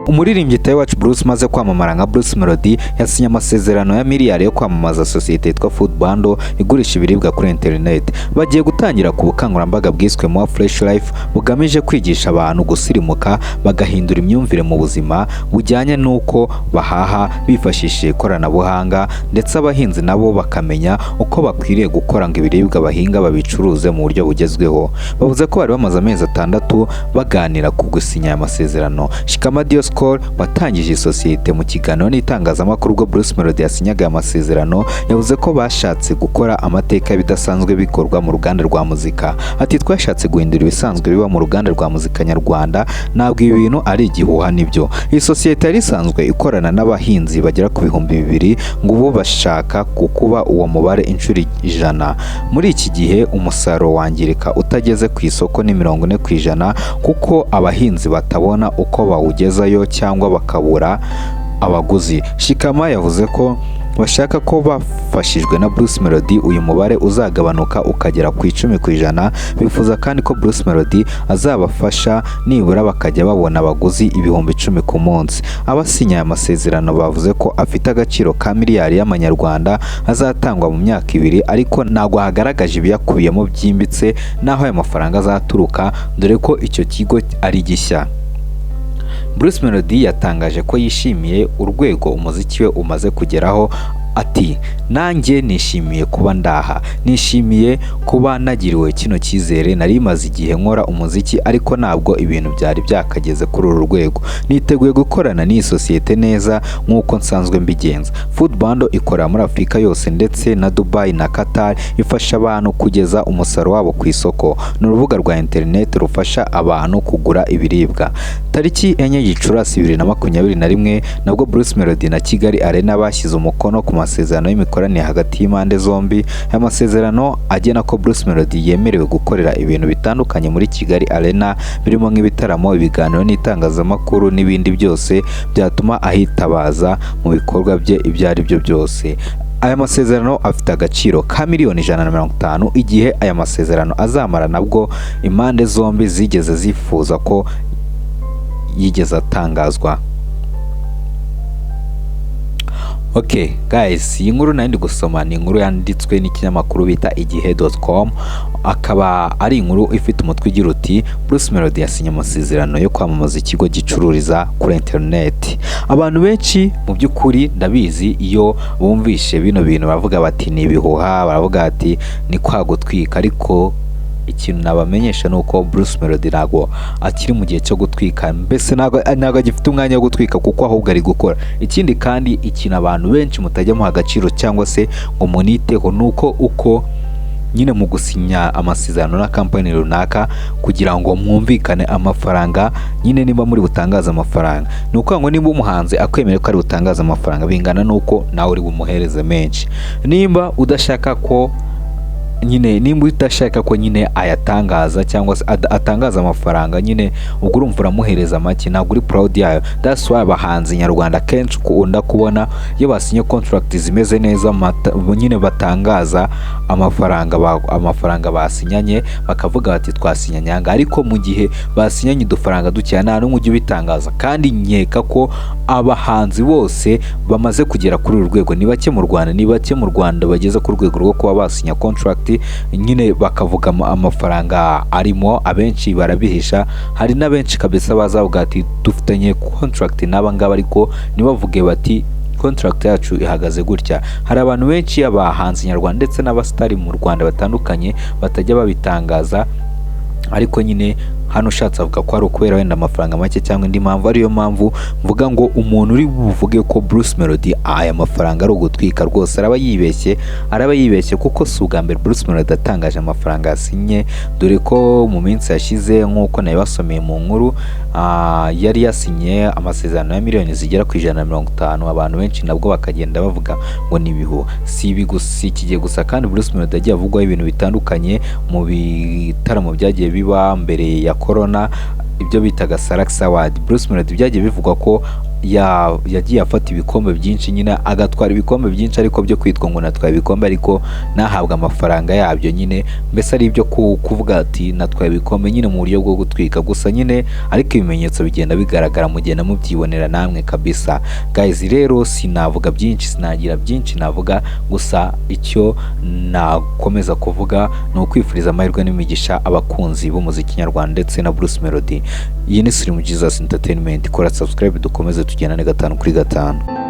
Umuririmbyi Itahiwacu Bruce umaze kwamamara nka Bruce Melody yasinye amasezerano ya miliyari yo kwamamaza sosiyete yitwa Food Bundle igurisha ibiribwa kuri internet. Bagiye gutangira ku bukangurambaga bwiswe More Fresh Life, bugamije kwigisha abantu gusirimuka bagahindura imyumvire mu buzima bujyanye n'uko bahaha bifashishije ikoranabuhanga, ndetse abahinzi nabo bakamenya uko bakwiriye gukora ngo ibiribwa bahinga babicuruze mu buryo bugezweho. Bavuze ko bari bamaze amezi 6 baganira ku gusinya aya masezerano. Shikama Dioscor watangije iyi sosiyete, mu kiganiro n'itangazamakuru ubwo Bruce Melody yasinyaga aya masezerano, yavuze ko bashatse gukora amateka y'ibidasanzwe bikorwa mu ruganda rwa muzika. Ati: "Twashatse guhindura ibisanzwe biba mu ruganda rwa muzika nyarwanda, ntabwo ibi bintu ari igihuha, nibyo." Iyi sosiyete yari isanzwe ikorana n'abahinzi bagera ku 2000, ngo ubu bashaka gukuba uwo mubare inshuro 100. Muri iki gihe umusaruro wangirika utageze ku isoko ni 40%, kuko abahinzi batabona uko bawugezayo cyangwa bakabura abaguzi. Shikama yavuze ko bashaka ko bafashijwe na Bruce Melody uyu mubare uzagabanuka ukagera ku 10%. Bifuza kandi ko Bruce Melody azabafasha nibura bakajya babona abaguzi 10,000 ku munsi. Abasinya aya masezerano bavuze ko afite agaciro ka miliyari y'amanyarwanda, azatangwa mu myaka 2, ariko ntabwo hagaragaje ibiyakubiyemo byimbitse n'aho aya mafaranga azaturuka, dore ko icyo kigo ari gishya. Bruce Melody yatangaje ko yishimiye urwego umuziki we umaze kugeraho. Ati: "Nanjye nishimiye kuba ndaha, nishimiye kuba nagiriwe kino cyizere. Nari maze igihe nkora umuziki, ariko ntabwo ibintu byari byakageze kuri uru rwego. Niteguye gukorana n'iyi sosiyete neza nk'uko nsanzwe mbigenza." Food Bundle ikorera muri Afurika yose ndetse na Dubai na Qatar, ifasha abantu kugeza umusaruro wabo ku isoko. Ni urubuga rwa interineti rufasha abantu kugura ibiribwa. Tariki 4 Gicurasi 2021 nabwo Bruce Melody na Kigali Arena bashyize umukono ku masezerano y'imikoranire hagati y'impande zombi. Aya masezerano agena ko Bruce Melody yemerewe gukorera ibintu bitandukanye muri Kigali Arena, birimo nk'ibitaramo, ibiganiro n'itangazamakuru n'ibindi byose byatuma ahitabaza mu bikorwa bye ibyo ari byo byose. Aya masezerano afite agaciro ka miliyoni 150. Igihe aya masezerano azamara nabwo impande zombi zigeze zifuza ko yigeze atangazwa. Ok guys, iyi nkuru nari ndi gusoma ni inkuru yanditswe n'ikinyamakuru bita igihe.com, akaba ari inkuru ifite umutwe ugira uti: "Bruce Melody yasinye amasezerano yo kwamamaza ikigo gicururiza kuri internet." Abantu benshi mu by'ukuri ndabizi, iyo bumvishe bino bintu baravuga bati ni ibihuha, baravuga bati ni kwa gutwika, ariko ikintu nabamenyesha ni uko Bruce Melody ntabwo akiri mu gihe cyo gutwika, mbese ntabwo agifite umwanya wo gutwika, kuko ahubwo ari gukora. Ikindi kandi, ikintu abantu benshi mutajya muha agaciro cyangwa se ngo muniteho, ni uko uko nyine mu gusinya amasezerano na kampani runaka kugira ngo mwumvikane amafaranga, nyine niba muri butangaze amafaranga, ni ukuvuga ngo nimba umuhanzi akwemerera ko ari butangaze amafaranga, bingana n'uko nawe uri bumuhereze menshi. Nimba udashaka ko nyine ayatangaza cyangwa se atangaza amafaranga, nyine ubwo urumva uramuhereza make, ntabwo uri proud yayo. That's why abahanzi nyarwanda kenshi ukunda kubona iyo basinye contract zimeze neza, nyine batangaza amafaranga basinyanye, bakavuga bati twasinyanye aya, ariko mu gihe basinyanye udufaranga dukeya nta n'umwe ujya ubitangaza. Kandi nkeka ko abahanzi bose bamaze kugera kuri uru rwego ni bake mu Rwanda, ni bake mu Rwanda bageze ku rwego rwo kuba basinya contract nyine bakavuga amafaranga arimo. Abenshi barabihisha. Hari n'abenshi kabisa bazavuga ati dufitanye contract n'aba ngaba, ariko ntibavuge bati contract yacu ihagaze gutya. Hari abantu benshi, abahanzi nyarwanda ndetse n'abasitari mu Rwanda batandukanye, batajya babitangaza, ariko nyine hano ushatse avuga ko ari ukubera wenda amafaranga make cyangwa indi mpamvu. Ariyo mpamvu mvuga ngo umuntu uri buvuge ko Bruce Melody aya mafaranga ari ugutwika, rwose araba yibeshye, araba yibeshye, kuko si ubwa mbere Bruce Melody atangaje amafaranga yasinye, dore ko mu minsi yashize, nk'uko nabibasomeye mu nkuru, yari yasinye amasezerano ya miliyoni zigera ku 150, abantu benshi nabwo bakagenda bavuga ngo ni ibihuha. Si ibi gusa, si iki gihe gusa kandi Bruce Melody yagiye avugwaho ibintu bitandukanye mu bitaramo byagiye biba mbere ya corona, ibyo bitaga Salax Award. Bruce Melody byagiye bivugwa ko Yagiye afata ibikombe byinshi nyine, agatwara ibikombe byinshi, ariko byo kwitwa ngo natwaye ibikombe ariko nahabwa amafaranga yabyo nyine, mbese ari ibyo kuvuga ati natwaye ibikombe nyine mu buryo bwo gutwika gusa nyine, ariko ibimenyetso bigenda bigaragara, mugenda mubyibonera namwe kabisa. Guys, rero sinavuga byinshi, sinagira byinshi navuga, gusa icyo nakomeza kuvuga ni ukwifuriza amahirwe n'imigisha abakunzi b'umuziki nyarwanda ndetse na Bruce Melody. Iyi ni Slim Jesus Entertainment, kora subscribe dukomeze tugendane 5 kuri 5.